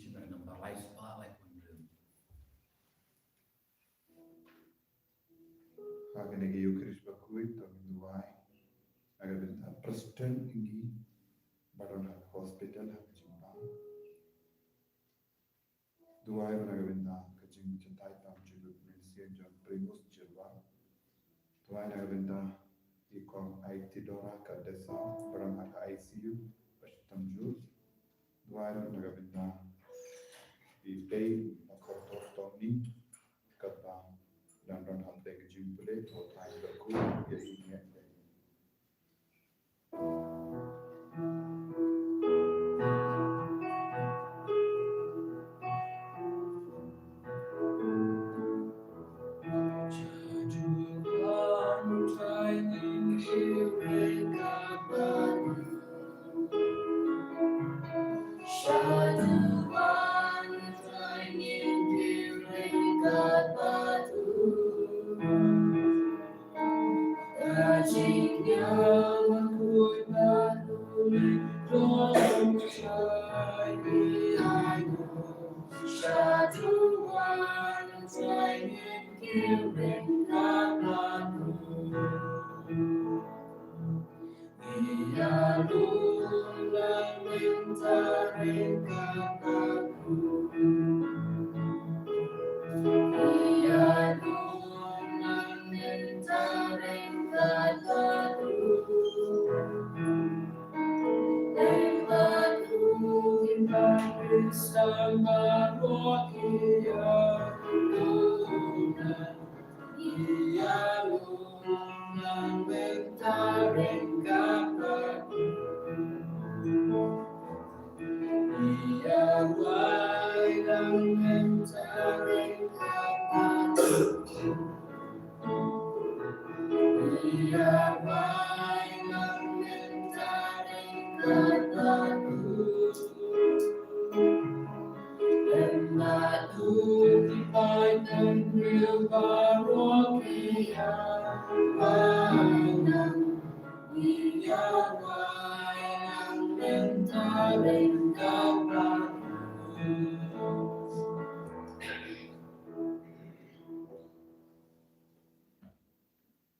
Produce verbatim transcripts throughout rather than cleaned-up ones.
Shi na ka nambar lai spah lai phew hynriew. Ha kane ka Eucharist bakhuid to ngin duwai na ka bynta President Ingi ba don ha hospital ha ka jingbam. Duwai ruh na ka bynta ka jingjatai tam jinglut mynsiem jong Primus Jilwa. Duwai na ka bynta i Kong Aitidora Kadesa ba don ha ka I C U ba shitom jur. Duwai ruh na ka bynta i Tei ba kordor tong ni katba dang don hapdeng ka jingpule, to Trai bakhuid ïa i ne.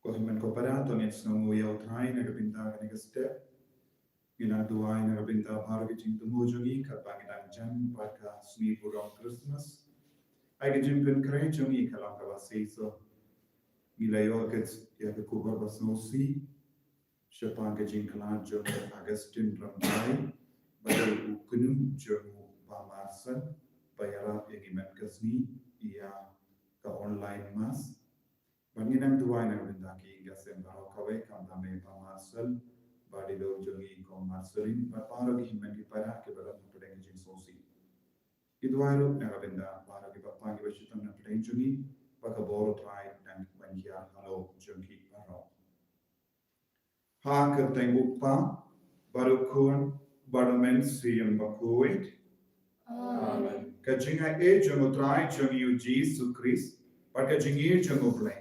Ko hynmen ko para, to ngin sngewnguh ïa u Trai na ka bynta kane ka step. Ngi nang duwai na ka bynta baroh ki jingthmu jong ngi katba ngi dang jan bad ka sngi burom Christmas. Ai ka jingpynkhreh jong ngi ka long kaba shisha. Ngi la ïoh ka, ïa ka khubor ba sngewsih shaphang ka jingkhlad jong u Augustine Rymbai, ba dei u kñi jong u Bah Marcel, ba ïarap ïa ngi mynta ka sngi ïa ka online mass. Bad ngi nang duwai na ka bynta ki ïing ki sem baroh kawei, khamtam ïa Bah Marcel, ba dei u jong ngi Kong Marceline, bad baroh ki hynmen ki para kiba don hapdeng ka jingsngewsih. Ngi duwai ruh na ka bynta baroh ki bapang kiba shitom na pdeng jong ngi, ba ka bor u Trai un wan hiar halor jong ki baroh. Ha ka kyrteng u Kpa, bad u Khun, bad u Mynsiem Bakhuid. Amen. Ka jingaiei jong u Trai jong ngi u Jisu Khrist, bad ka jingïeit jong u Blei,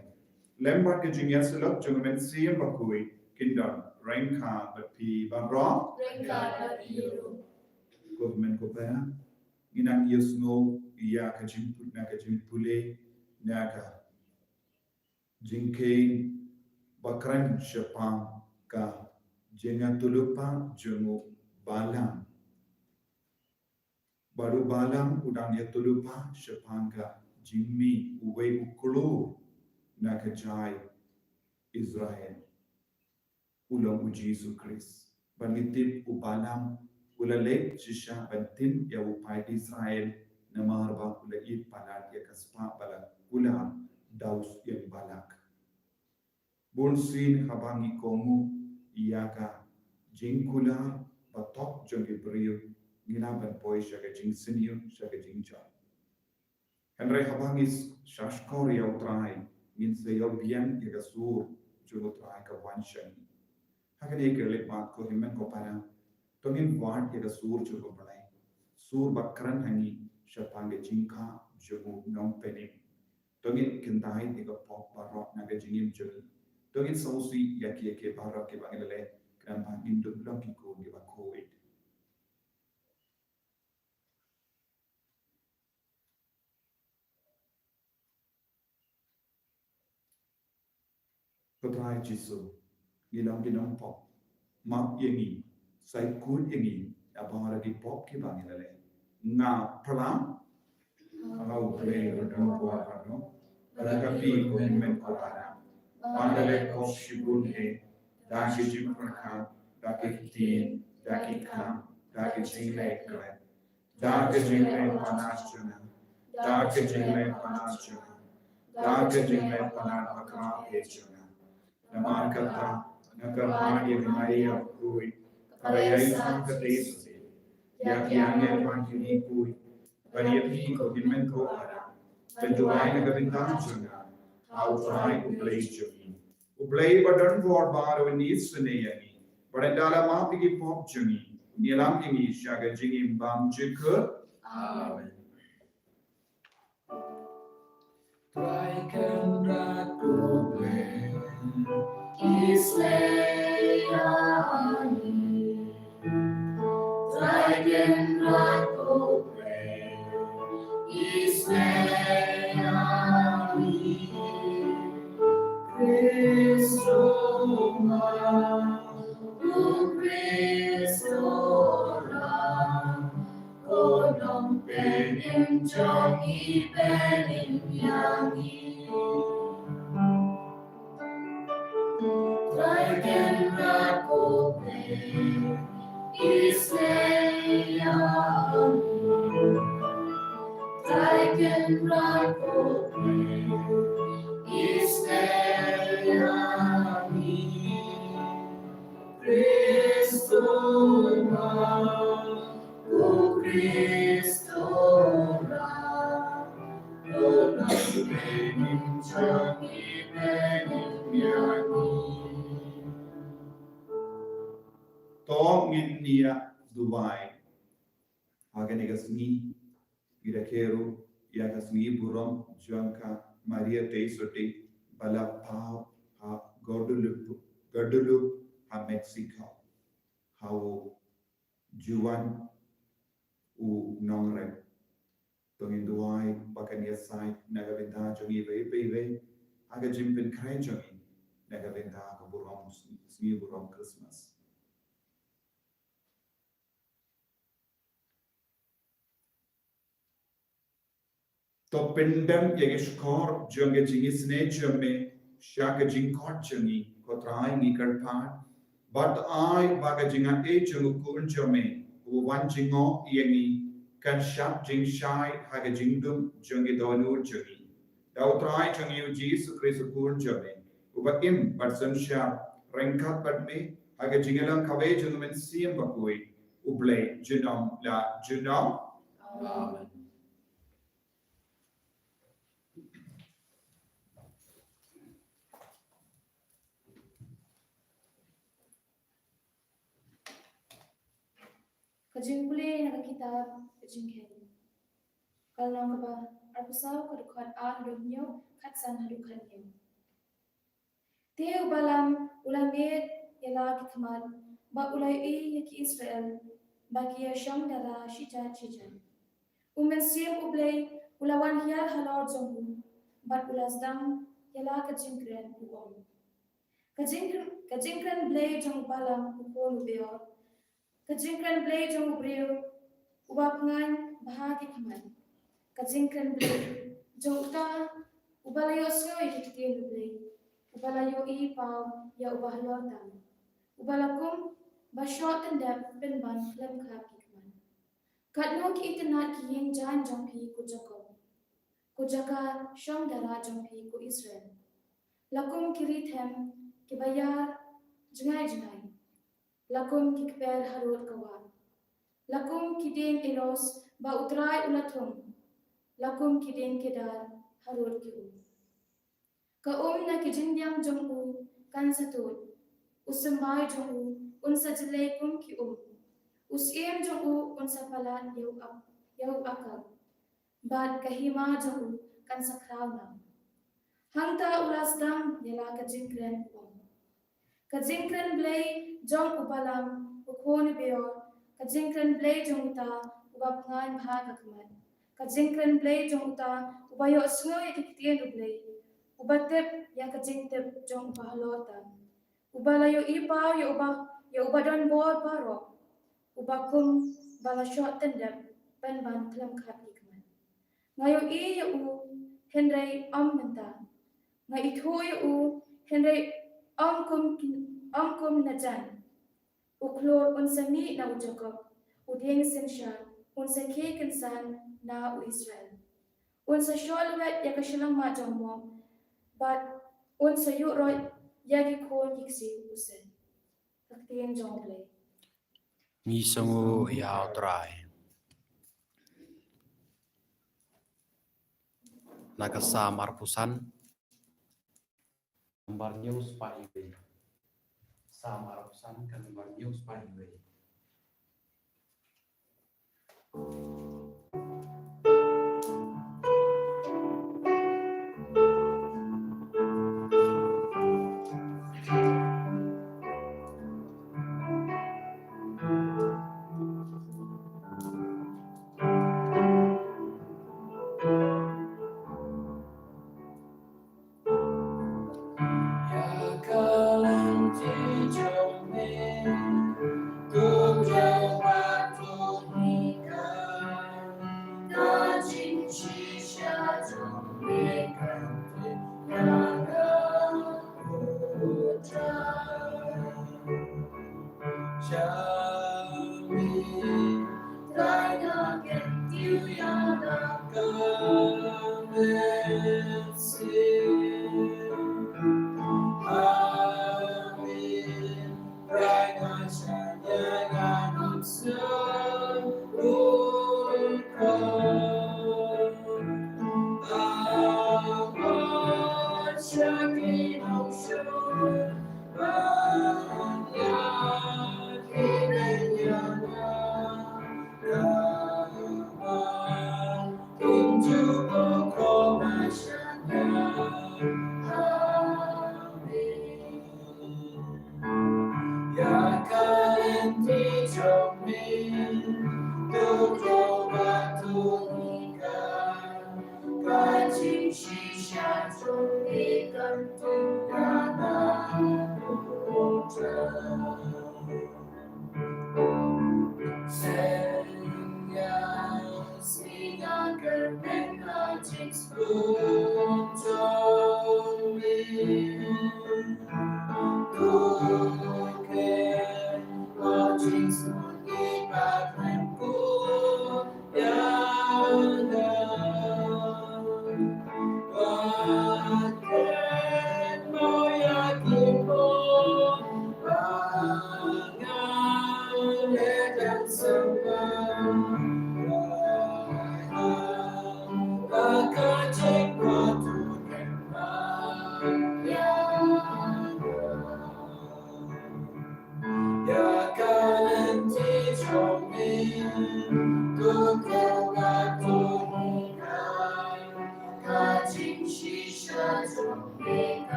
lem bad ka jingïasyllok jong u Mynsiem Bakhuid, kin don ryngkat bad phi baroh. Ryngkat bad phi ruh. Ko hynmen ko para, ngi nang ïohsngew ïa ka jingpule, na ka jingpule, na ka jingkheiñ ba kren shaphang ka jingïatyllupa jong u Balam. Bad u Balam u dang ïatyllupa shaphang ka jingmih uwei u khlur na ka jaid Israel, u long u Jisu Khrist. Bad ngi tip u Balam u la leit shisha ban tip ïa u paid Israel, namar ba u la ïeit palat ïa ka spah ba la kular da u syiem Balak. Bunsien haba ngi kohnguh ïa ka jingkular ba thok jong ki briew, ngi lah ban poi sha ka jingsniew, sha ka jingjot. Hynrei haba ngi shahshkor ïa u Trai, ngin sa ïoh biang ïa ka sur jong u Trai ka wan sha ngi. Ha kane ka leit mat ko hynmen ko para, to ngin wad ïa ka sur jong u Blei, sur ba kren ha ngi shaphang ka jingkha jong u nongpynim. To ngin kyntait ïa ka pop baroh na ka jingim jong ngi. To ngin sngewsih ïa ki, ïa ki baroh kiba ngi la leh, khnang ba ngin dup long ki khun kiba khuid. Ko Trai Jisu, ngi long ki nongpop. Map ïa ngi, sa ïakut ïa ngi nabaroh ki pop kiba ngi la leh. Nga pyrshang ha U Blei uba don bor baroh, bad ha ka Kmie ko Hynmen ko Adam, ba nga la leh pop shibun eh, da ki jingpyrkhat, da ki ktien, da ki kam, da ki jingleh khlem, da ka jingleh palat jong nga, da ka jingleh palat jong nga, da ka jingleh palat ba khraw eh jong nga. Namar kata, nga kyrpad ïa ka Maria bakhuid, kaba ïaisah katei shisien, ïa ki angel bad ki riewkhuid, bad ïa phi ko Hynmen ko Adam, ban duwai na ka bynta jong nga ha U Trai U Blei jong ngi. U Blei uba don bor baroh un isynei ïa ngi, bad un da la map ïa ki pop jong ngi, un ïalam ïa ngi sha ka jingim bymjukut. Amen. Trai Kynrad U Blei, isynei ïa ngi. Trai Kynrad U Blei, isynei ïa ngi. Khrist, U Khrist, U Khrist, U Nongpynim jong ngi, pynim ïa ngi. Trai Kynrad U Blei, isynei ïa ngi. Trai Kynrad U Blei, isynei ïa ngi. Khrist, U Khrist, U Khrist, U Nongpynim jong ngi, pynim ïa ngi. To ngin ïa duwai. Ha kane ka sngi, ngi rakhe ruh ïa ka sngi burom jong ka Maria Theisotti, ba la paw ha Guadalupe, Guadalupe ha Mexico, ha u Juan u nongrep. To ngin duwai ba kan ïasaid na ka bynta jong ngi iwei pa iwei, ha ka jingpynkhreh jong ngi na ka bynta ka burom, sngi burom Christmas. To pyndem ïa ka shkor jong ka jingisynei jong me sha ka jingkhot jong ngi, ko Trai, ngi kyrpad. Bad to ai ba ka jingaiei jong u Khun jong me, uba wan jngoh ïa ngi, kan shah jingshai ha ka jingdum jong ki dohnud jong ngi. Da u Trai jong ngi u Jisu Khrist u Khun jong me, uba im bad synshar ryngkat bad me ha ka jingïalang kawei jong u Mynsiem Bakhuid, U Blei junom la junom. Amen. Ka jingpule na ka kitab ka Jingkheiñ. Ka lynnong kaba arphew saw, ka dkhot ar haduh hynñiew, khatsan haduh khathynñiew. Te u Balam u la miet ïa la ki khmat, bad u la ïohi ïa ki Israel ba ki ïashong dara shijat shijat. U Mynsiem U Blei u la wan hiar halor jong u, bad u la sdang ïa la ka jingkren, u ong: Ka jingkren, ka jingkren Blei jong u Balam u khun u Beor, ka jingkren Blei jong u briew uba pyngain bha ki khmat, ka jingkren Blei jong uta uba la ïohsngew ïa ki ktien U Blei, uba la ïohi paw ïa uba halor tam, uba la kum ba shoh tyndep pynban khlem khap ki khmat. Katno ki itynnad ki ïing jaiñ jong phi, ko Jakob, ko jaka shong dara jong phi, ko Israel! La kum ki ri them kiba ïar jngai jngai, la kum ki kper harud ka wah, la kum ki dieng eros ba U Trai u la thung, la kum ki dieng kedar harud ki um. Ka um na ki jingbiang jong u kan sa tuid, u symbai jong u un sa jlei kum ki um, u syiem jong u un sa palat ïa u ak-, ïa u akak, bad ka hima jong u kan sa khraw nam. Hangta u la sdang ïa la ka jingkren, u ong: Ka jingkren Blei jong u Balam u khun u Beor, ka jingkren Blei jong uta uba pyngain bha ka khmat, ka jingkren Blei jong uta uba ïohsngew ïa ki ktien U Blei, uba tip ïa ka jingtip jong uba halor tam, uba la ïohi paw ïa uba, ïa uba don bor baroh, uba kum ba la shoh tyndep pynban khlem khat ki khmat. Nga ïohi ïa u hynrei ym mynta, nga ithuh ïa u hynrei ym kum kin-, ym kum najan. U khlur un sa mih na u Jakob, u dieng synshar un sa khie kynsan na u Israel. Un sa shoh lwet ïa ka shyllangmat jong u Moab, bad un sa ïuh roit ïa ki khun ki ksiew u Sen. Ka ktien jong U Blei. Ngi sngew ïa U Trai. Na ka Salm arphew san, ka nombar hynñiew spah hynñiew. Salm arphew san, ka nombar hynñiew spah hynñiew.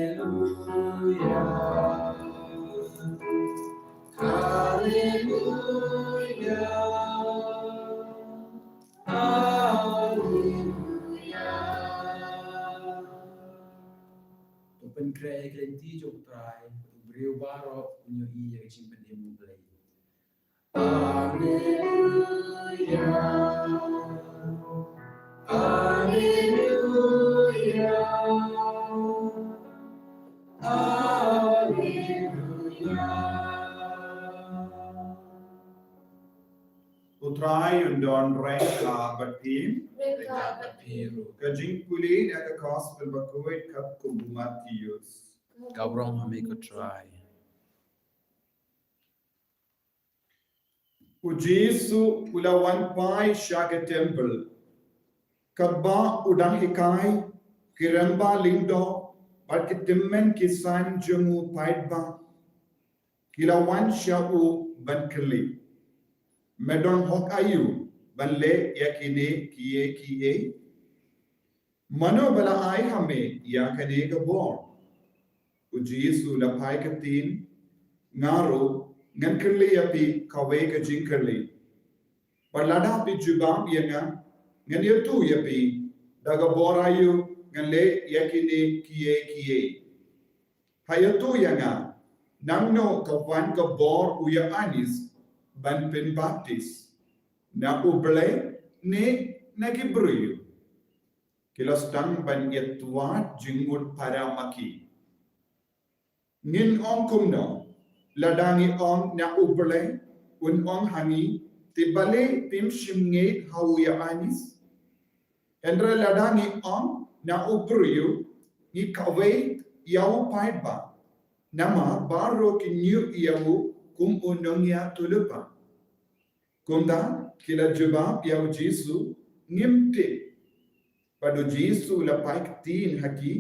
Haleluya. Haleluya. Haleluya. To pynkhreh ïa ka lynti jong U Trai, u briew baroh un ïohi ïa ka jingpynim U Blei. Alleluia. Alleluia. Alleluia. U Trai un don ryngkat bad phi. Ryngkat bad phi ruh. Ka jingpule na ka Gospel bakhuid katkum u Mathaios. Khublei ïa me ko Trai. U Jisu u la wan phai sha ka templ. Katba u dang hikai, ki rangbah lyngdoh bad ki tymmen ki saiñ jong u paidbah ki la wan sha u ban kylli, "Me don hok aïu?" ban leh ïa kine kiei kiei? Mano ba la ai ha me ïa kane ka bor? U Jisu u la phai ktien, nga ruh ngan kylli ïa phi kawei ka jingkylli. Bad lada phi jubab ïa nga, ngan ïathuh ïa phi da ka bor aïu ngan leh ïa kine kiei kiei. Ha ïathuh ïa nga, nangno ka wan ka bor u Ïoannis ban pynbaptis, na U Blei ne na ki briew? Ki la sdang ban ïatwad jingmut para ma ki. Ngin ong kumno? Lada ngi ong na U Blei, un ong ha ngi, te balei phim shym ngeit ha u Ïoannis? Hynrei lada ngi ong na u briew, ngi kawei ïa u paidbah, namar baroh kin ïohi ïa u kum u nongïathuhlypa. Kumta ki la jubab ïa u Jisu, ngim tip. Bad u Jisu u la phai ktien ha ki,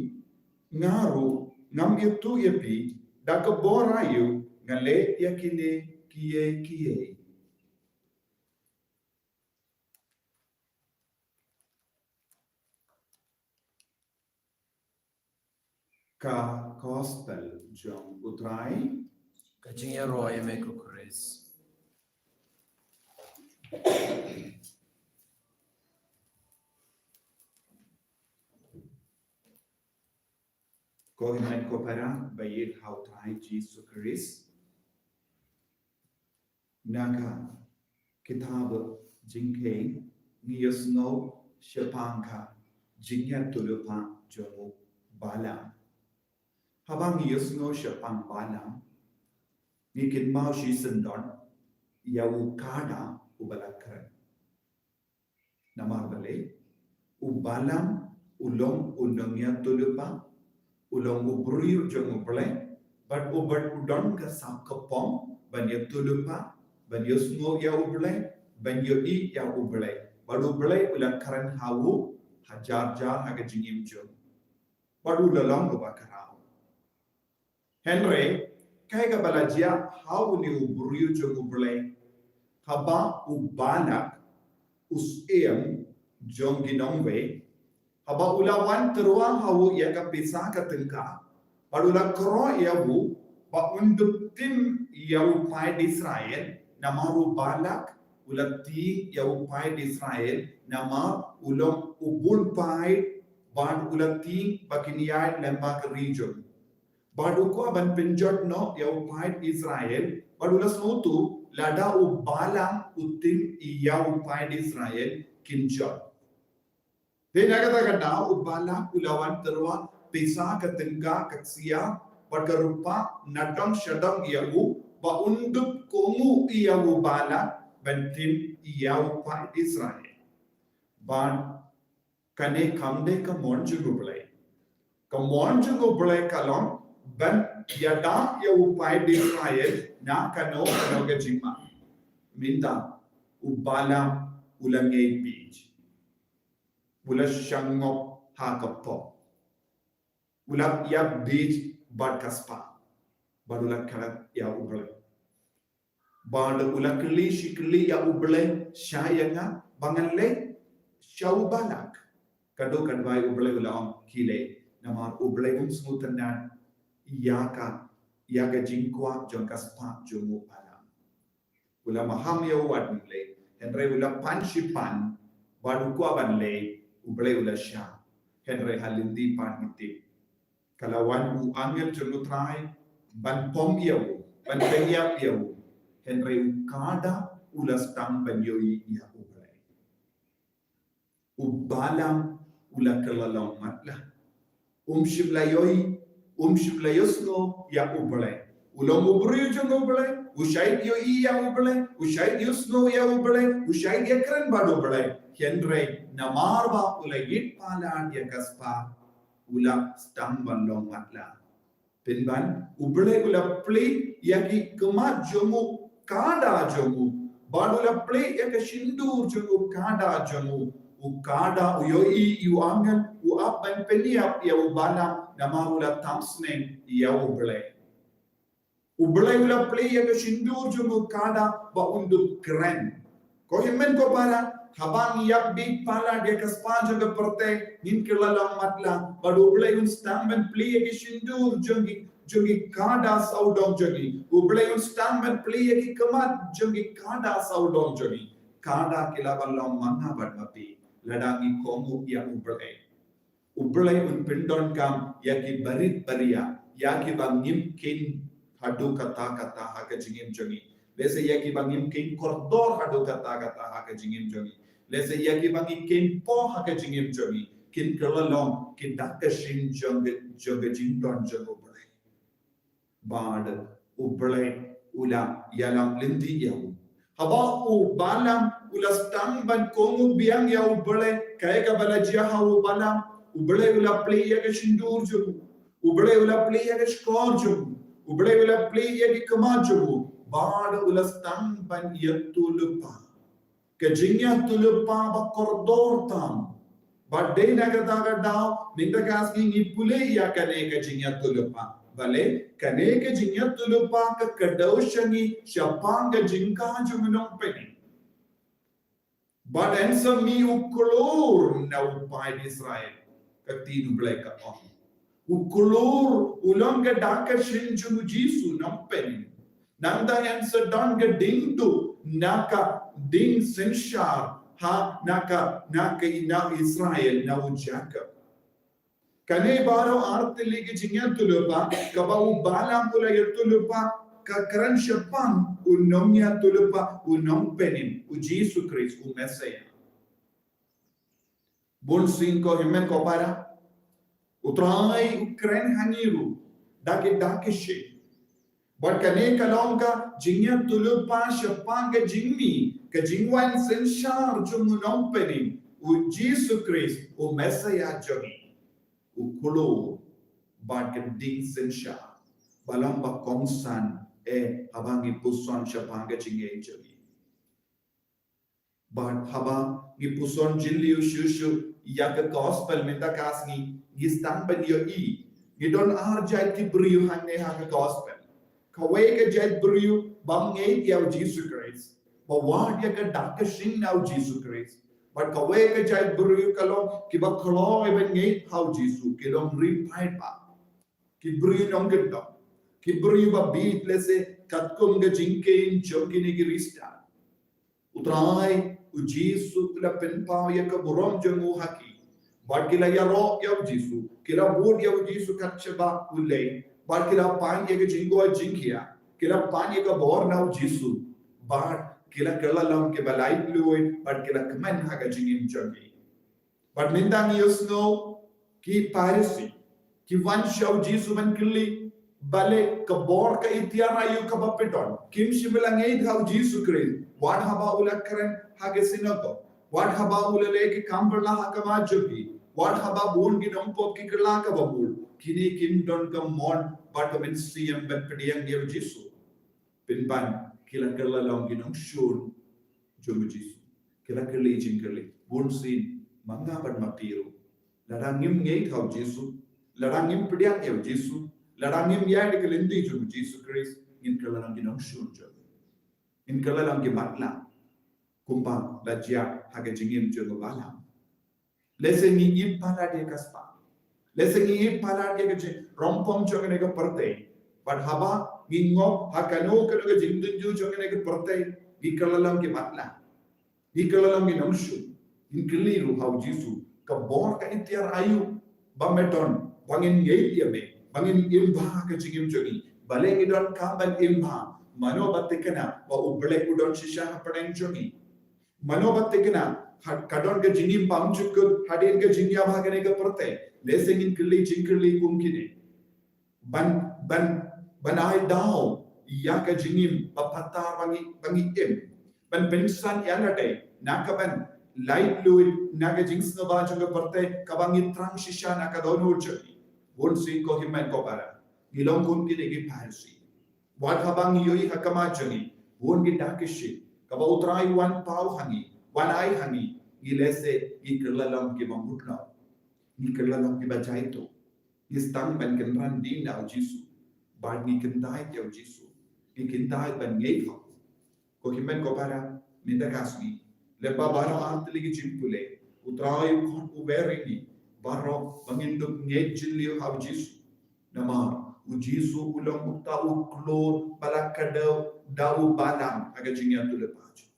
nga ruh ngam ïathuh ïa phi da ka bor aïu ngan leh ïa kine kiei kiei. Ka Gospel jong U Trai. Ka jingïaroh ïa me ko Khrist. Ko hynmen ko para ba ïeit ha U Trai Jisu Khrist. Na ka kitab Jingkheiñ ngi ïohsngew shaphang ka jingïathuhlypa jong u Balam. Haba ngi ïohsngew shaphang Balam, ngi kynmaw shisyndon ïa u kada uba la kren. Namar balei? U Balam u long u nongïathuhlypa, u long u briew jong U Blei, bad u bad u don ka sap ka pom ban ïathuhlypa, ban ïohsngew ïa U Blei, ban ïohi ïa U Blei. Bad U Blei u la kren ha u hajar jar ha ka jingim jong u. Bad u la long uba khraw. Hynrei kaei kaba la jia ha une u briew jong U Blei, haba u Balak, u syiem jong ki nongwei, haba u la wan tyrwa ha u ïa ka pisa ka tyngka, bad u la kyrpad ïa u ba un dup tim ïa u paid Israel, namar u Balak u la tieng ïa u paid Israel, namar u long u bun paid, bad u la tieng ba kin ïaid lyngba ka ri jong u. Bad u kwah ban pynjot noh ïa u paid Israel, bad u la sngewthuh lada u Balam u tim ïa u paid Israel kin jot. Te na kata ka daw u Balak u la wan tyrwa pisa ka tyngka ka ksiar bad ka rupa na dong sha dong ïa u ba un dup kohnguh ïa u Balak ban tim ïa u paid Israel. Bad kane kam dei ka mon jong U Blei. Ka mon jong U Blei ka long ban ïada ïa u paid Israel na kano kano ka jingma. Mynta u Balam u la ngeit beit. U la shah ngop ha ka pop. U la ïap beit bad ka spah. Bad u la kren ïa U Blei. Bad u la kylli shi kylli ïa U Blei, sha ïa nga ba ngan leit sha u Balak. Ka dei ka duwai U Blei u la ong khie leit. Namar U Blei um sngewtynnad ïa ka, ïa ka jingkwah jong ka spah jong u Balam. U la maham ïa u wat ban leit. Hynrei u la pan shi pan bad u kwah ban leit, U Blei u la shah. Hynrei ha lynti pat ngi tip, ka la wan u angel jong U Trai ban pom ïa u, ban pynïap ïa u. Hynrei u kada u la sdang ban ïohi ïa U Blei. U Balam u la kylla long matlah. Um shym la ïohi, um shym la ïohsngew ïa U Blei. U long u briew jong U Blei, u shait ïohi ïa U Blei, u shait ïohsngew ïa U Blei, u shait ïakren bad U Blei. Hynrei namar ba u la ïit palat ïa ka spah, u la sdang ban long matlah. Pynban, U Blei u la plie ïa ki khmat jong u kada jong u. Bad u la plie ïa ka shyntur jong u kada jong u. U kada u ïohi ïa u angel, u ap ban pynïap ïa u Balam namar u la tam sneng ïa U Blei. U Blei u la plie ïa ka shyntur jong u kada ba un dup kren. Ko hynmen ko para, Haba ngi ïap bit palat ïa ka spah jong ka pyrthei, ngin kylla long matlah. Bad U Blei un sdang ban plie ïa ki shyntur jong ki, jong ki kada sawdong jong ngi. U Blei un sdang ban plie ïa ki khmat jong ki kada sawdong jong ngi. Kada ki lah ban long ma nga bad ma phi, lada ngi kohnguh ïa U Blei. U Blei un pyndonkam ïa ki barit baria, ïa kiba ngim kheiñ haduh katta katta ha ka jingim jong ngi. Lehse ïa kiba ngim kheiñ kordor haduh katta katta ha ka jingim jong ngi. Lehse ïa kiba ngi kheiñ poh ha ka jingim jong ngi. Kin kylla long ki dak ka shyieng jong ka, jong ka jingdon jong U Blei. Bad U Blei u la ïalam lynti ïa u. Haba u Balaam u la sdang ban kohnguh biang ïa U Blei, kaei kaba la jia ha u Balaam? U Blei u la plie ïa ka shyntur jong u. U Blei u la plie ïa ka shkor jong u. U Blei u la plie ïa ki khmat jong u. Bad u la sdang ban ïathuhlypa. Ka jingïathuhlypa ba kordor tam. Bad dei na kata ka daw, mynta ka sngi ngi pule ïa kane ka jingïathuhlypa. Balei, kane ka jingïathuhlypa ka kdew sha ngi shaphang ka jingkha jong u Nongpynim. Bad yn sa mih u klur na u paid Israel, ka ktien U Blei ka ong. U klur u long ka dak ka shyieng jong u Jisu Nongpynim. Nangta yn sa don ka ding duh na ka ding synshar ha na ka, na ka, na Israel, na u Jakob. Kane baroh ar tylli ki jingïathuhlypa kaba u Balaam u la ïathuhlypa, ka kren shaphang u nongïathuhlypa, u Nongpynim, u Jisu Khrist, u Messaïah. Bun sien ko hynmen ko para, U Trai u kren ha ngi ruh da ki dak ki shyieng. Bad kane ka long ka jingïathuhlypa shaphang ka jingmih, ka jingwan synshar jong u Nongpynim, u Jisu Khrist, u Messaïah jong ngi. U klur bad ka ding synshar ba long ba kongsan, eh, haba ngi puson shaphang ka jingngeit jong ngi. Bad haba ngi puson jylliew shuh shuh ïa ka gospel mynta ka sngi, ngi sdang ban ïohi, ngi don ar jait ki briew hangne ha ka gospel. Kawei ka jait briew ba ngeit ïa u Jisu Khrist, ba wad ïa ka dak ka shyieng na u Jisu Khrist. Bad kawei ka jait briew ka long kiba kloi ban ngeit ha u Jisu, ki long ri paidbah, ki briew nongkyndong, ki briew ba bit lehse katkum ka jingkheiñ jong kine ki Khristan. U Trai u Jisu u la pynpaw ïa ka burom jong u ha ki. Bad ki la ïaroh ïa u Jisu, ki la bud ïa u Jisu kat shaba u leit. Bad ki la pan ïa ka jingkoit jingkhiah, ki la pan ïa ka bor na u Jisu. Bad ki la kylla long kiba laitluid, bad ki la kmen ha ka jingim jong ki. Bad mynta ngi ïohsngew ki Pharisi ki wan sha u Jisu ban kylli, balei ka bor ka itiar aïu kaba phi don? Kim shym la ngeit ha u Jisu Khrist wat haba u la kren ha ka sinagog, wat haba u la leh ki kam phylla ha khmat jong ki, wat haba bun ki nongpop ki kylla kaba bun. Kine kim don ka mon bad ka mynsiem ban pdiang ïa u Jisu. Pynban ki la kylla long ki nongshun jong u Jisu. Ki la kylli jingkylli bun sien ma nga bad ma phi ruh. Lada ngim ngeit ha u Jisu, lada ngim pdiang ïa u Jisu, lada ngim ïaid da ka lynti jong u Jisu Khrist, ngin kylla long ki nongshun jong u. Ngin kylla long ki matlah, kumba la jia ha ka jingim jong u Balaam. Lehse ngi ïeit palat ïa ka spah. Lehse ngi ïeit palat ïa ka jingrympong jong kane ka pyrthei. Bad haba ngi ngop ha kano kano ka jingtynjuh jong kane ka pyrthei, ngi kylla long ki matlah, ngi kylla long ki nongshun. Ngin kylli ruh ha u Jisu, ka bor ka itiar aïu ba me don ba ngin ngeit ïa me, ba ngin im bha ha ka jingim jong ngi? Balei ngi donkam ban im bha? Mano ba thikna ba U Blei u don shisha hapdeng jong ngi? Mano ba thikna ha ka don ka jingim bymjukut hadien ka jingïap ha kane ka pyrthei? Lehse ngin kylli jingkylli kum kine ban, ban, ban ai daw ïa ka jingim ba pathar ba ngi, ba ngi im. Ban pynsan ïa lade na ka ban laitluid na ka jingsngewbha jong ka pyrthei kaba ngi thrang shisha na ka dohnud jong ngi. Bun sien ko hynmen ko para, ngi long kum kine ki Pharisi. Wat haba ngi ïohi ha khmat jong ngi bun ki dak ki shyieng kaba u Trai u wan paw ha ngi, wan ai ha ngi, ngi lehse ngi kylla long kiba mut noh, ngi kylla long kiba jaituh. Ngi sdang ban kynran dien na u Jisu bad ngi kyntait ïa u Jisu, ngi kyntait ban ngeit ha u. Ko hynmen ko para, mynta ka sngi Lyngba baroh artylli ki jingpule, U Trai u khot u wer ïa ngi baroh ba ngin dup ngeit jylliew ha U Jisu. Namar U Jisu u long uta u khlur ba la kdew da u balang ha ka jingïathuhlypa jong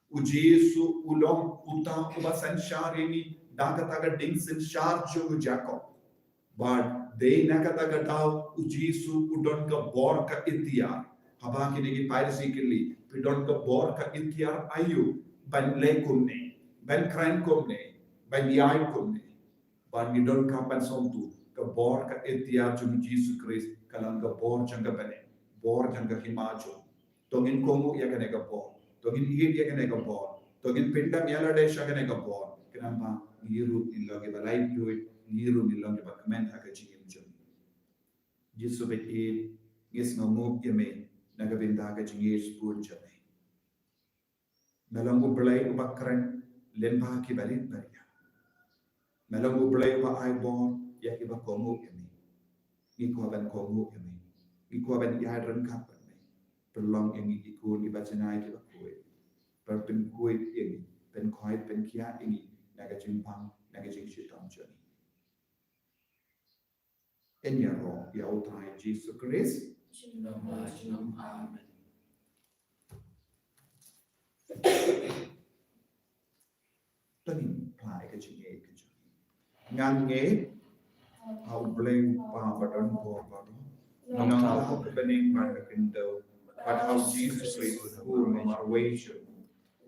U Jisu. U long uta uba synshar ïa ngi da kata ka ding synshar jong u Jakob. Bad dei na kata ka daw U Jisu u don ka bor ka iktiar. Haba kine ki Pharisi ki kylli, phi don ka bor ka iktiar aïu ban leh kumne, ban kren kumne, ban ïaid kumne? Bad ngi donkam ban sngewthuh, ka bor ka iktiar jong U Jisu Khrist ka long ka bor jong ka bneng, bor jong ka hima jong. To ngin kohnguh ïa kane ka bor, to ngin ïeit ïa kane ka bor, to ngin pyndem ïa lade sha kane ka bor, khnang ba ngi ruh ngin long kiba laitluid, ngi ruh ngin long kiba kmen ha ka jingim jong ngi. Jisu bad ïeit, ngi sngewnguh ïa me na ka bynta ka jingïeit bun jong me. Me long U Blei uba kren lyngba kiba rit ba rit. Me long U Blei uba ai bor ïa kiba kohnguh ïa me. Ngi kwah ban kohnguh ïa me. Ngi kwah ban ïaid ryngkat bad me. Pynlong ïa ngi ki khun kiba janai kiba khuid. Pyn, pynkhuid ïa ngi, pynkhuid pynkhiah ïa ngi na ka jingbam, na ka jingshitom jong ngi. Ïaroh ïa U Trai Jisu Khrist. Amen. To ngin phla ïa ka jingngeit ka jong ngi. Nga ngeit ha U Blei U Kpa badonbor baroh, u nongthaw ha ka bneng bad ka khyndew, bad ha U Jisu Khrist u khun ba marwei jong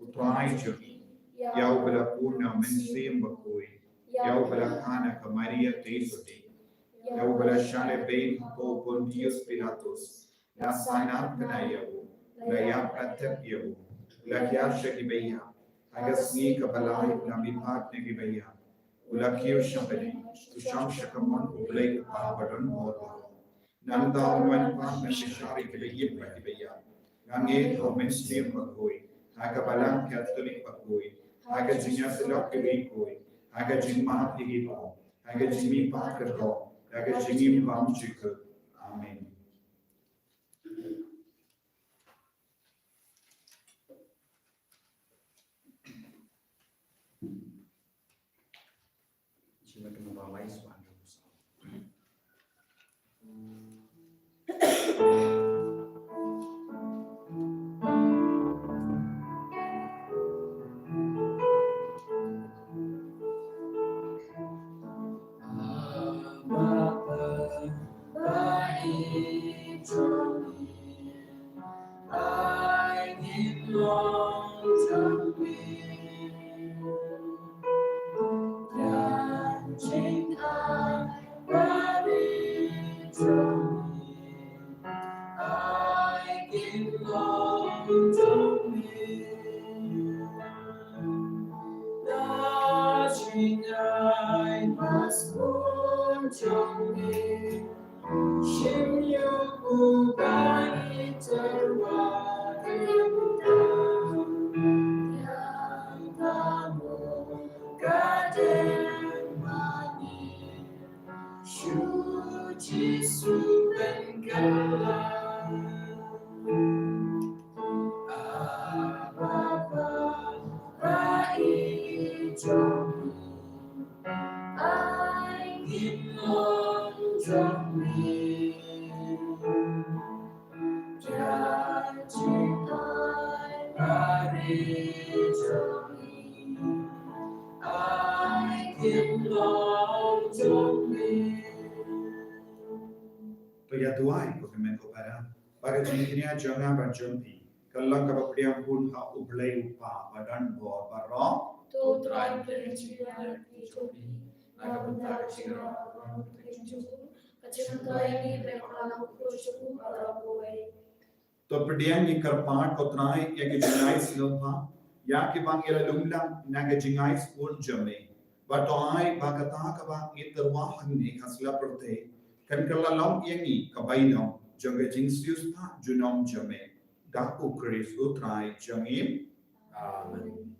U Trai jong ngi, ïa uba la pun na U Mynsiem Bakhuid, ïa uba la kha na ka Maria Theisotti, ïa uba la shah lehbeiñ hapoh u Pontius Pilatus, la sahnarphna ïa u, la ïap la tep ïa u, la hiar sha kiba ïap, ha ka sngi kaba lai u la mihpat na kiba ïap, u la kiew sha bneng, u shong sha kamon U Blei U Kpa badonbor baroh. Nangta un wan pat ban pynshai ïa kiba ïeit bad kiba ïap. Nga ngeit ha U Mynsiem Bakhuid, ha ka Balang Katholik bakhuid, ha ka jingïasyllok kiba ïeit, ha ka jingmap ïa ki paw, ha ka jingmihpat kyrkhu, ha ka jingim bymjukut. Amen. Shu Jisu pynkylla. Abba Father, ba i jong ngi, ai ngin long jong ngi. Jingïaid ba ri jong ngi, ai ngin long jong ngi. To ïa duwai ko hynmen ko para ba ka jingkñia jong nga bad jong phi kan long kaba pdiang bun ha U Blei U Kpa badonbor baroh. To U Trai un pynjynjar ïa ki jong phi na ka bynta ka jingïarap jong u. Ka jingmyntoi ïa ngi ba ngi la kyrpad jong u baroh kawei. To pdiang ngi kyrpad ko Trai ïa ki jingïaid sngewbha ïa kiba ngi la lum lang na ka jingïaid sngewbha jong me. Bad to ai ba kata kaba ngi tyrwa hangne ha sla pyrthei kan kylla long ïa ngi ka bainong jong ka jingsiewspah junom jong me. Da U Khrist U Trai jong ngi. Amen.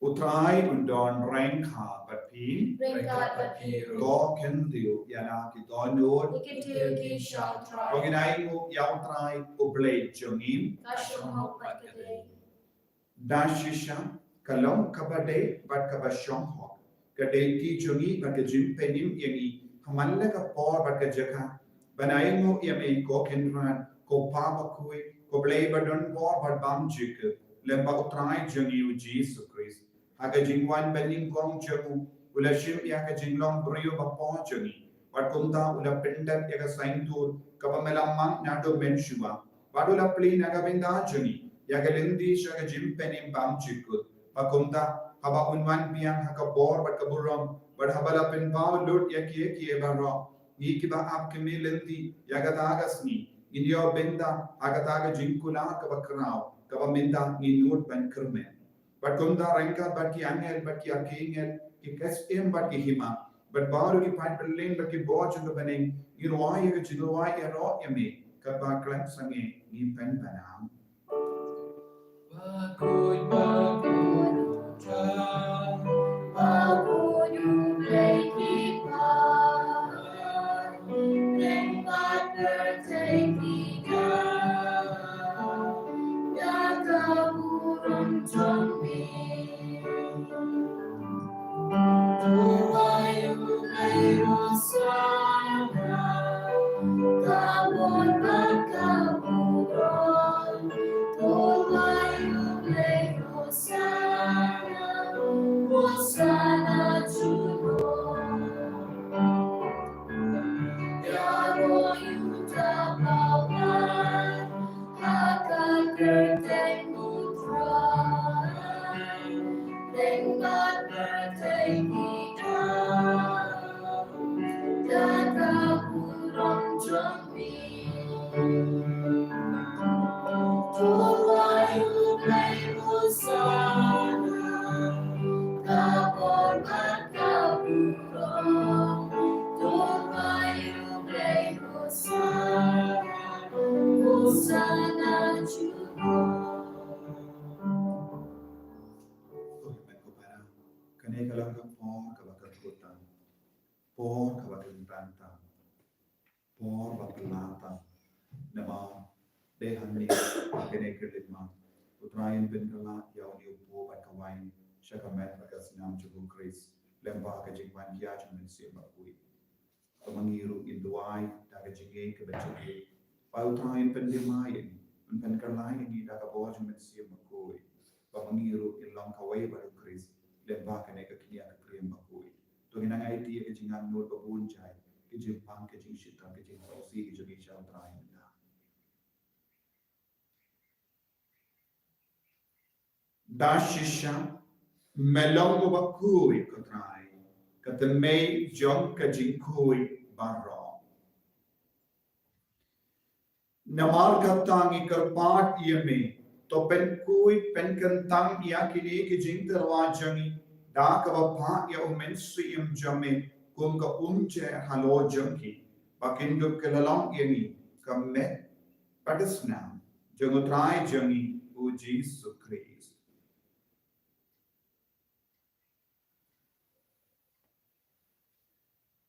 U Trai un don ryngkat bad phi. Ryngkat bad phi ruh. Ko khyndiat ïa la ki dohnud. Ki khyndiat ki sha U Trai. Ko ngin ainguh ïa U Trai U Blei jong ngi. Ka shong hok bad ka dei. Da shisha, ka long kaba dei bad kaba shong hok, ka dei ki jong ngi bad ka jingpynim ïa ngi ha man la ka por bad ka jaka ban ainguh ïa me, ko Kynrad, ko Pa bakhuid, ko Blei ba don bor bad bymjukut, lem bad U Trai jong ngi U Jisu Khrist. Ha ka jingwan banyngkong jong u, u la shim ïa ka jinglong briew ba por jong ngi, bad kumta u la pyndep ïa ka saiñdur kaba me la mang naduh mynshuwa, bad u la plie na ka bynta jong ngi ïa ka lynti sha ka jingpynim bymjukut. Bad kumta, haba un wan biang ha ka bor bad ka burom, bad haba la pynpaw lut ïa kiei kiei baroh, ngi kiba ap kmie lynti ïa kata ka sngi ngin ïoh bynta ha kata ka jingkular kaba khraw, kaba mynta ngi nud ban kyrmen. Bad kumta ryngkat bad ki angel bad ki archangel, ki ksiem bad ki hima, bad baroh ki paidbynriew bad ki bor jong ka bneng, ngi rwai ïa ka jingrwai ïaroh ïa me, katba khlem sangeh ngi pynpaw. Bakhuid, bakhuid U Trai, bakhuid U Blei ki paid, lyngba pyrthei ki dei da ka burom jong me. To wai U Blei Hosana, ka bor bad ka burom. To wai U Blei Hosana, Hosana to God. Ïaroh ïa uta uba wan ha ka kyrteng U Trai, lyngba pyrthei ki dei da ka burom jong me. To wai U Blei Hosana, ka bor bad ka burom. To wai U Blei Hosana, Hosana to God. Kane ka long ka por kaba kyrkhu tam, por kaba kyrkhu tam. Por ba pynlong tam. Namar dei hangne ha kane ka rit ma U Trai un pynkylla ïa une u pur bad ka wain sha ka met bad ka snam jong U Khrist, lyngba ka jingwan ïa jong U Mynsiem Bakhuid. Ba ma ngi ruh ngin duwai da ka jingngeit kaba jylliew ba U Trai un pyndem ïa ngi, un pynkylla ïa ngi da ka bor jong U Mynsiem Bakhuid, ba ma ngi ruh ngin long kawei bad U Khrist lyngba kane ka khñiang ka krem bakhuid. To ngin nang aiti ïa ka jingangnud ba bun jait, ka jingpang, ka jingshitom, ka jingsngewsih, ka jingïeit sha U Trai mynta. Da shisha me long uba khuid, ko Trai, ka tnat jong ka jingkhuid baroh. Namar kata ngi kyrpad ïa me, to pynkhuid pynkyntang ïa kine ki jingtyrwa jong ngi da kaba phah ïa U Mynsiem jong me kum ka umjer halor jong ki, ba kin dup kylla long ïa ngi ka met bad ka snam jong U Trai jong ngi U Jisu Khrist.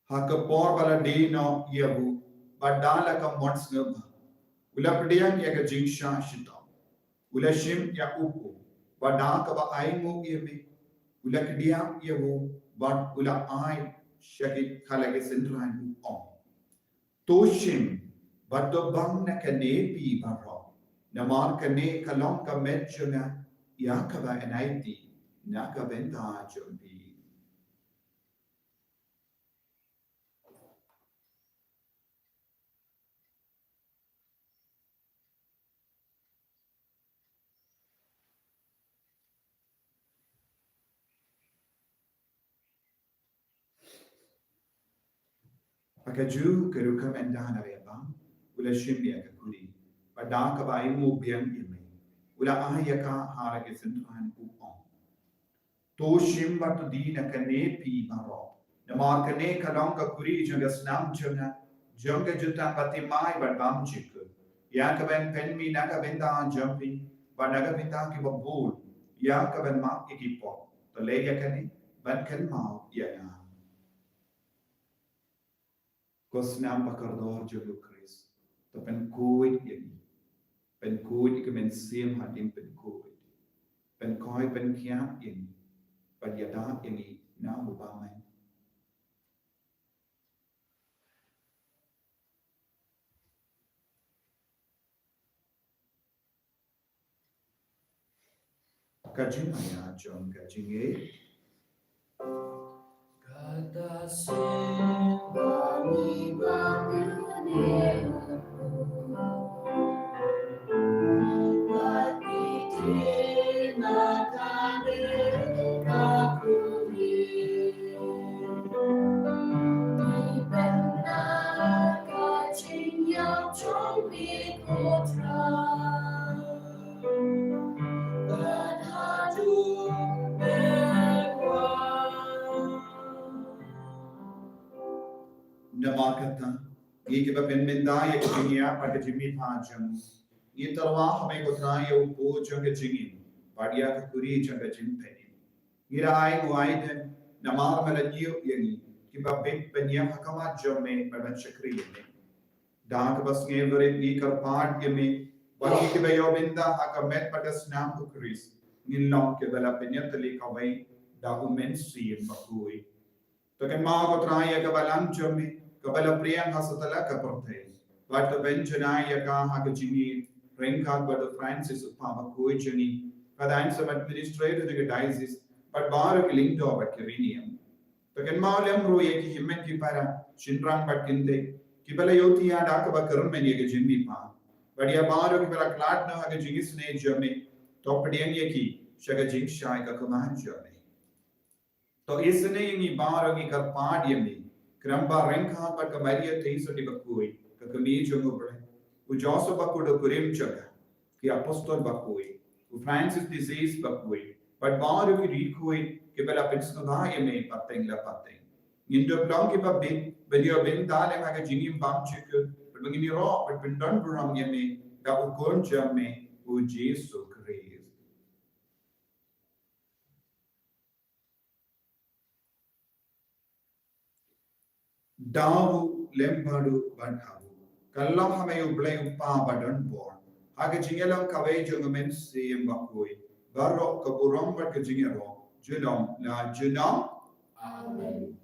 Ha ka por ba la die noh ïa u, bad da la ka mon sngewbha, u la pdiang ïa ka jingshah shitom, u la shim ïa u pur, bad da kaba ainguh ïa me, u la kdiah ïa u, bad u la ai sha ki khyllipmat synran, u ong: To shim bad to bang na kane phi baroh, namar kane ka long ka met jong nga, ïa kaba ngan aiti na ka bynta jong phi. Ha kajuh ka rukom, ynda la ïa bang, u la shim ïa ka kuri, bad da kaba ainguh biang ïa me, u la ai ïa ka ha la ki synran, u ong: To shim bad to die na kane phi baroh, namar kane ka long ka kuri jong ka snam jong nga, jong ka jutang bathymmai bad bymjukut, ïa kaban pynmih na ka bynta jong phi bad na ka bynta kiba bun, ïa kaban map ïa ki pop. To leh ïa kane, ban kynmaw ïa nga. Ko snam ba kordor jong u Khrist, to pynkhuid ïa ngi. Pynkhuid ïa ka mynsiem hadien pynkhuid. Pynkhuid, pynkhiah ïa ngi. Ban ïada ïa ngi na u bymman. Ka jingmaïa jong ka jingngeit. Kata sien ba ngi ba ngi ne u ba ngi te na ka ne ka ku ne. Ngi pynah ka jingïap jong ngi ko Trai. Bad haduh mynta. Namar kata, ngi kiba pynmynta ïa ka jingïap bad ka jingmihpat jong u, ngi tyrwa ha me ko Trai ïa u pud jong ka jingim bad ïa ka kuri jong ka jingpynim. Ngi la ai nguaidem namar me la ïoh ïa ngi kiba bit ban ïeng ha khmat jong me bad ban shakri ïa me. Da kaba sngewrit ngi kyrpad ïa me ba ngi kiba ïoh bynta ha ka met bad ka snam u Khrist ngin long kiba la pynïatylli kawei da u Mynsiem Bakhuid. To kynmaw ko Trai ïa ka balang jong me kaba la pdiang ha satlak ka pyrthei. Bad to pynjanai ïa ka ha ka jingïeit ryngkat bad u Francis u Papa bakhuid jong ngi, ka dang sa administrator jong ka diocese bad baroh ki lyngdoh bad ki riewniam. To kynmaw lem ruh ïa ki hynmen ki para, shynrang bad kynthei kiba la ïohthiah da kaba kyrmen ïa ka jingmihpat. Bad ïa baroh kiba la khlad noh ha ka jingisynei jong me, to pdiang ïa ki sha ka jingshai ka khmat jong me. To isynei ïa ngi baroh, ngi kyrpad ïa me, khnang ba ryngkat bad ka Maria Theisotti bakhuid, ka kmie jong u Blei, u Joseph bakhuid u kurim jong ka, ki apostol bakhuid, u Francis de Assisi bakhuid, bad baroh ki riewkhuid kiba la pynsngewbha ïa me pateng la pateng, ngin dup long kiba bit ban ïoh bynta lem ha ka jingim bymjukut, bad ba ngin ïaroh bad pyndonburom ïa me da u Khun jong me, u Jisu Khrist. Da u lem bad u bad ha u, ka long ha me u Blei u Kpa badonbor, ha ka jingïalang kawei jong u Mynsiem Bakhuid, baroh ka burom bad ka jingïaroh junom la junom. Amen.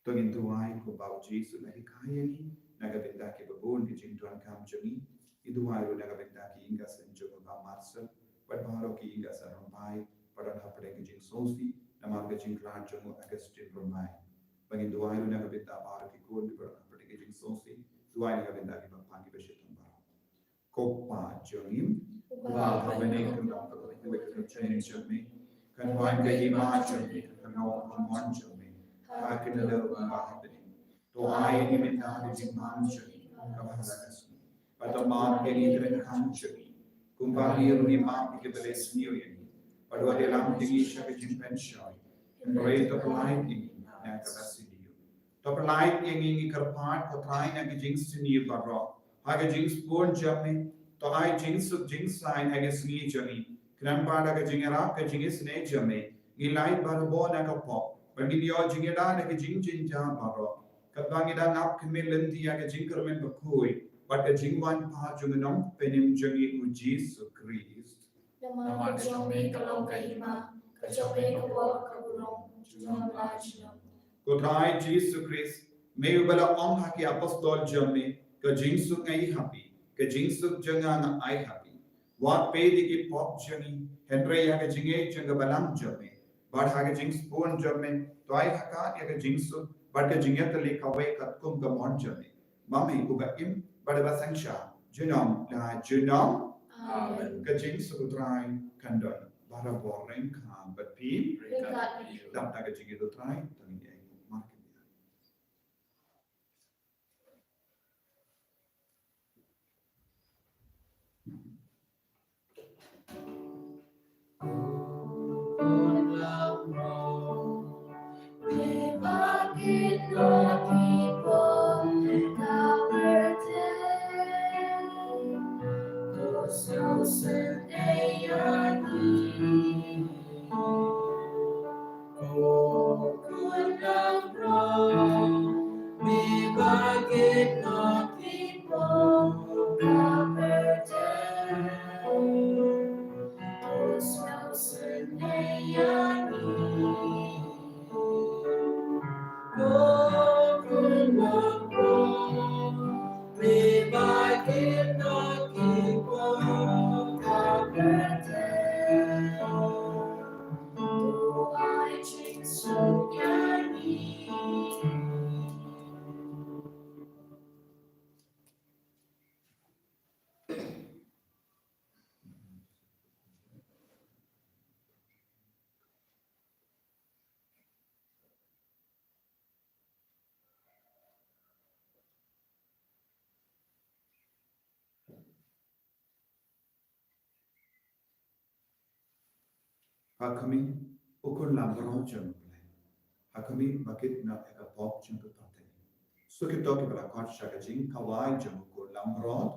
To ngin duwai kumba u Jisu u la hikai ïa ngi, na ka bynta kiba bun ki jingdonkam jong ngi. Ngi duwai ruh na ka bynta ki ïing ki sem jong u Bah Marcel bad baroh ki ïing ki sem rangbah ba don hapdeng ka jingsngewsih namar ka jingkhlad jong u Augustine Rymbai. Ba ngin duwai ruh na ka bynta baroh ki khun kiba don hapdeng ka jingsngewsih. Duwai na ka bynta ki bapang kiba shitom baroh. Ko Kpa jong ngi uba ha bneng, kynmaw ïa ka kyrteng jong me, kan wan ka hima jong me, kan long ka mon jong me ha ka khyndew kumba ha bneng. To ai ïa ngi mynta ka jingman jong ngi kaba ha la ka sngi, bad to map ïa ngi ki ryngkang jong ngi kumba ngi ruh ngi map ïa kiba leh sniew ïa ngi, bad wat ïalam ïa ngi sha ka jingpynshoi, hynrei to pyllait ïa ngi na kaba sniew. To pyllait ïa ngi, ngi kyrpad ko Trai, na ka jingsniew baroh ha ka jingsbun jong me. To ai jingsuk jingsaiñ ha ka sngi jong ngi, khnang ba da ka jingïarap ka jingisynei jong me ngin lait barabor na ka pop, bad ngin ïoh jingïada na ka jingjynjar baroh, katba ngi dang ap khmih lynti ïa ka jingkyrmen bakhuid bad ka jingwan pat jong u Nongpynim jong ngi u Jisu Khrist. Namar ka jong me ka long ka hima, ka jong me ka por, ka burom junom la junom. Ko Trai Jisu Khrist, me uba la ong ha ki apostol jong me, ka jingsuk nga ai ha phi, ka jingsuk jong nga nga ai ha phi. Wat peit ïa ki pop jong ngi, hynrei ïa ka jingngeit jong ka balang jong me. Bad ha ka jingsbun jong me, to ai ha ka ïa ka jingsuk bad ka jingïatylli kawei katkum ka mon jong me. Ma me uba im bad uba synshar junom la junom. Amen. Ka jingsuk u Trai kan don barabor ryngkat bad phi. Ryngkat bad phi. Dap da ka jingïeit u Trai, to ngin ïa markylliang. Ba khmih u Khun Langbrot jong U Blei, ha khmih ba kit noh ïa ka pop jong ka pyrthei. Suk ïa kito kiba la khot sha ka jingkhawai jong u Khun Langbrot.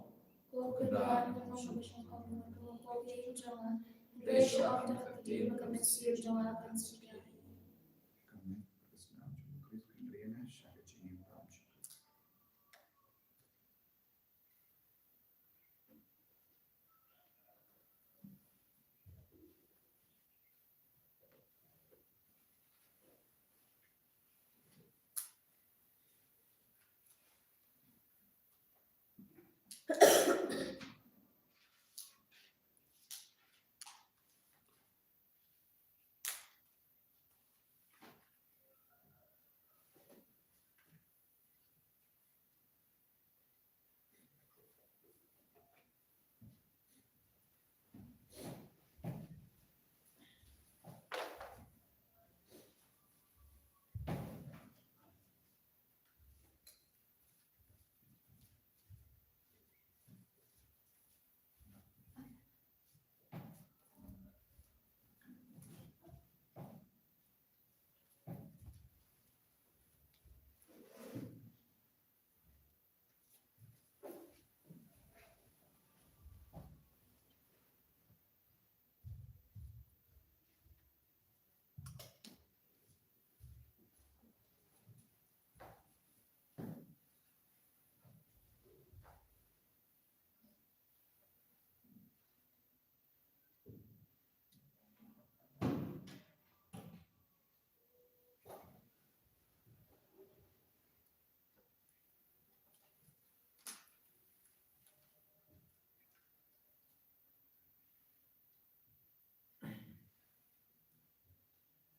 Ko Kynrad, nga ong ba shong kum u Khun, ko Blei jong nga, hynrei sha ong da ka ktien ba ka mynsiem jong nga kan suk ïa. Ka met ka snam jong U Khrist, hynrei na sha ka jingim bymjukut.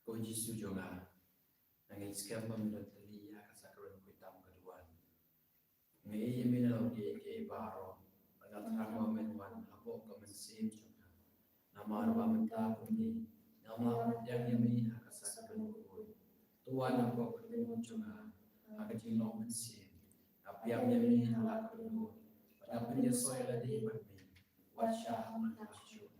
Ko Jisu jong nga, nga ngeit skhem ba men da tylli ha ka sakramen khuid tam ka duwan. Nga ïeit ïa me na la ki kiei baroh, bad nga thrang ba men wan hapoh ka mynsiem jong nga. Namar ba mynta kumne, nga map pdiang ïa me ha ka sakramen khuid. To wan hapoh ka kynhun jong nga, ha ka jinglong mynsiem. Nga pdiang ïa me ha la ka kynhun, bad nga pynïasoh ïa lade bad me. Wat shah ha man ka shuh na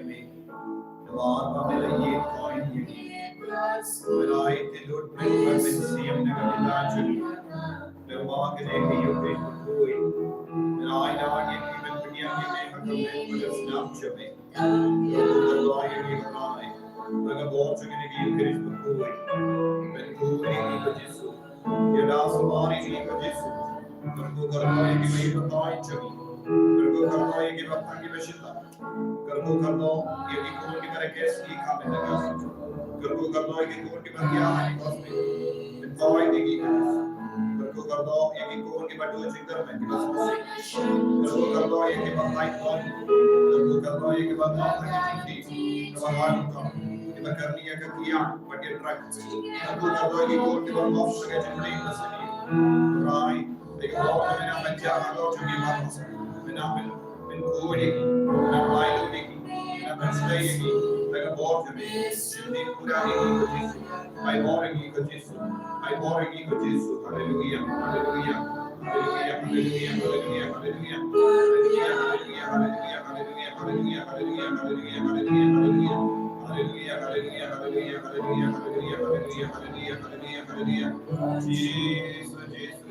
me. Namar ba me la ïeit koit ïa ngi. Hynrei te lut bad mynsiem na ka bynta jong ngi. Lyngba kane ka Eukharist bakhuid. Hynrei da wan ïa ngi ban pynïaid ïa me ha ka met bad ka snam jong me. Kyrkhu kyrdoh ïa ngi Trai. Ba ka bor jong kane ka Eukharist bakhuid ban khuid ïa ngi ko Jisu. Ïada sumar ïa ngi ko Jisu. Kyrkhu kyrdoh ïa kiba ïeit ba ïeit jong ngi. Kyrkhu kyrdoh ïa kiba thang kiba shitom. Kyrkhu kyrdoh ïa ki khun kiba rakhe ski kham bynta ka. Kyrkhu kyrdoh ïa ki khun kiba thiah ha ki hospital. Pynthoi ïa ki khun. Kyrkhu kyrdoh ïa ki khun kiba duh jingkyrmen kiba sngewsih. Kyrkhu kyrdoh ïa kiba pai khun. Kyrkhu kyrdoh ïa kiba ngop ha ki jingkit. Kiba wan khun. Kiba kyrni ïa ka kiang bad ïa drugs. Kyrkhu kyrdoh ïa ki khun kiba ngop ha ka jingkit ba sngewsih. Trai. Ïa ka bor ka mynta ban jah halor jong ngi baroh. Mynta ban, ban khuid ïa ngi, ban pynlait ïa ngi, ban pynslei ïa ngi da ka bor jong me. Shim ngi, khuid ïa ngi ko Jisu. Ai bor ïa ngi ko Jisu. Ai bor ïa ngi ko Jisu. Haleluia, haleluia, haleluia, haleluia, haleluia, haleluia. Haleluia, haleluia, haleluia, haleluia, haleluia, haleluia, haleluia, haleluia, haleluia. Haleluia, haleluia, haleluia, haleluia, haleluia, haleluia, haleluia, haleluia. Jisu, Jisu.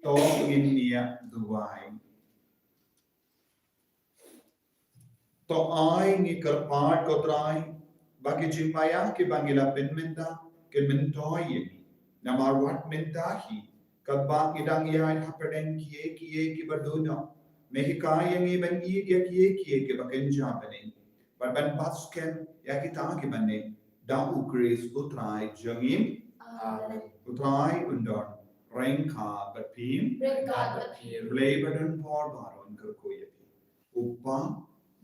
To ngin ïa duwai. To ai ngi kyrpad, ko Trai, ba ki jingmaïa kiba ngi la pynmynta kin myntoi ïa ngi. Namar wat mynta hi, katba ngi dang ïaid hapdeng kiei kiei kiba duna, me hikai ïa ngi ban ïeit ïa kiei kiei kiba kynja bneng, bad ban pat skhem ïa kita kiba neh, da U Khrist U Trai jong ngi. Amen. U Trai un don ryngkat bad phi. Ryngkat bad phi. U Blei ba don por baroh un kyrkhu ïa phi. U Kpa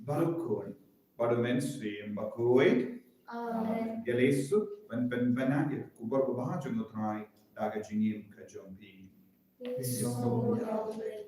bad U Khun bad U Mynsiem Bakhuid. Amen. Ïa lei suk ban pynbna ïa ka khubor babha jong U Trai da ka jingim ka jong phi. Ngi sngewbha ïa U Blei.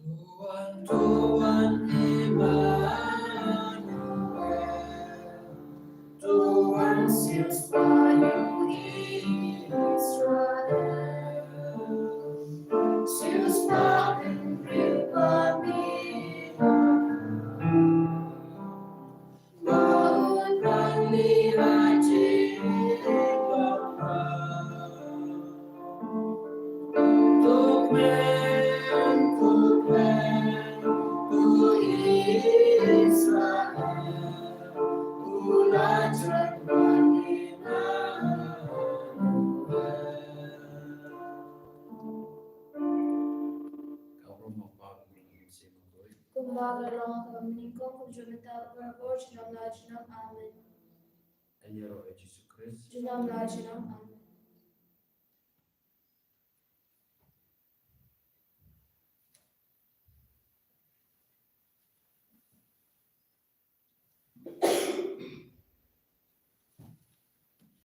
Tuhan, Tuhan Immanuel, Tuhan siew spah ïa u Israel, siew spah ïa u Israel. Kumba ka long ha kaba nyngkong, kumjuh mynta, baroh por, junom la junom. Amen. Ïaroh ïa Jisu Khrist. Junom la junom. Amen.